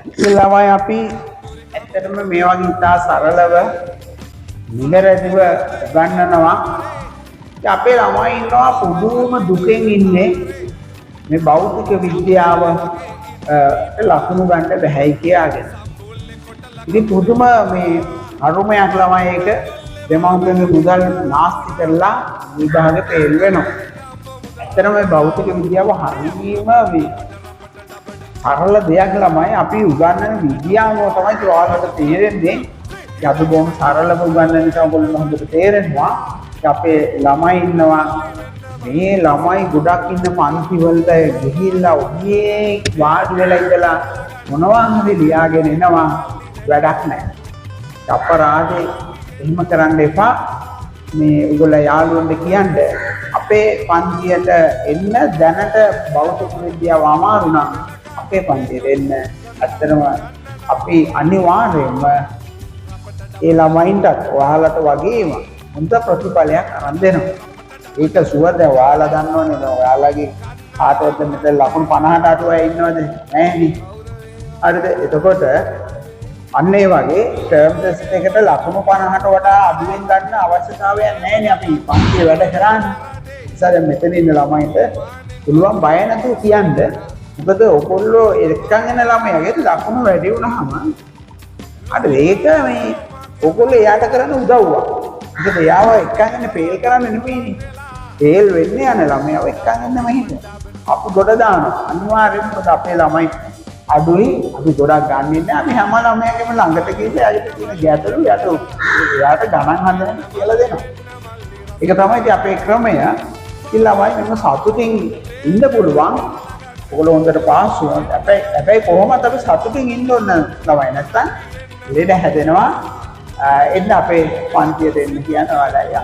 ඉතින් ළමයි, අපි ඇත්තටම මේ වගේ ඉතා සරලව නිවැරදිව උගන්වනවා. ඉතින් අපේ ළමයි ඉන්නවා පුදුම දුකෙන් ඉන්නේ මේ භෞතික විද්‍යාව ලකුණු ගන්න බැහැයි කියාගෙන. ඉතින් පුදුම මේ අරුමයක් ළමයි, ඒක දෙමව්පියන්ගේ මුදල් නාස්ති කරලා විභාගෙ ෆේල් වෙනවා. ඇත්තටම මේ භෞතික විද්‍යාව හරියම මේ සරල දෙයක් ළමයි. අපි උගන්වන විද්‍යාව තමයි ඔයාලට තේරෙන්නේ. ඉතින් අපි බොහොම සරලව උගන්වන නිසා ඔයගොල්ලෝ හොඳට තේරෙනවා. ඉතින් අපේ ළමයි ඉන්නවා, මේ ළමයි ගොඩක් ඉන්න පන්ති වලට ගිහිල්ලා ඔහේ වාඩි වෙලා ඉඳලා මොනවා හරි ලියාගෙන එනවා, වැඩක් නැහැ. අපරාධේ, එහෙම කරන්න එපා. මේ ඔයගොල්ලෝ යාළුවන්ට කියන්න අපේ පන්තියට එන්න. දැනට භෞතික විද්‍යාව අමාරු නම් අපේ පන්තියට එන්න. ඇත්තටම අපි අනිවාර්යයෙන්ම ඒ ළමයින්ටත් ඔයාලට වගේම හොඳ ප්‍රතිඵලයක් අරන් දෙනවා. ඒක ෂුවර්. දැන් ඔයාලා දන්නවනේ, දැන් ඔයාලගේ කාටවත් මෙතන ලකුණු 50ට අඩු අය ඉන්නවද? නෑනේ. හරිද? එතකොට අන්න ඒ වගේ ටර්ම් ටෙස්ට් එකට ලකුණු 50ට වඩා අඩුවෙන් ගන්න අවශ්‍යතාවයක් නෑනේ අපි පන්තියේ වැඩ කරන්නේ. නිසා දැන් මෙතන ඉන්න ළමයින්ට පුළුවන් බය නැතුව කියන්න. මොකද ඔයගොල්ලෝ එක්කන් එන ළමයාගේ ලකුණු වැඩි වුණාම අර ඒක මේ ඔයගොල්ලෝ එයාට කරන උදව්වක්. මොකද එයාව එක්කන් එන්න ෆේල් කරන්න නෙමෙයිනේ. ෆේල් වෙන්න යන ළමයාව එක්කන් එන්න මෙහෙට. අපි ගොඩ දානවා. අනිවාර්යෙන්ම, මොකද අපේ ළමයි අඩුයි, අපි ගොඩක් ගන්නෙ නෑ. අපි හැම ළමයාගේම ළඟට ගිහිල්ලා එයාට තියෙන ගැටලු එයාට ගණන් හදන්න කියලා දෙනවා. ඒක තමයි ඉතින් අපේ ක්‍රමය. ඉතින් ළමයි, මෙන්න සතුටින් ඉන්න පුළුවන්. ඔයගොල්ලෝ හොඳට පාස් වුණොත්. හැබැයි කොහොමද අපි සතුටින් ඉන්න ඕන ළමයි, නැත්තම් ලෙඩ හැදෙනවා. එන්න අපේ පන්තියට එන්න කියන ඔයාලා.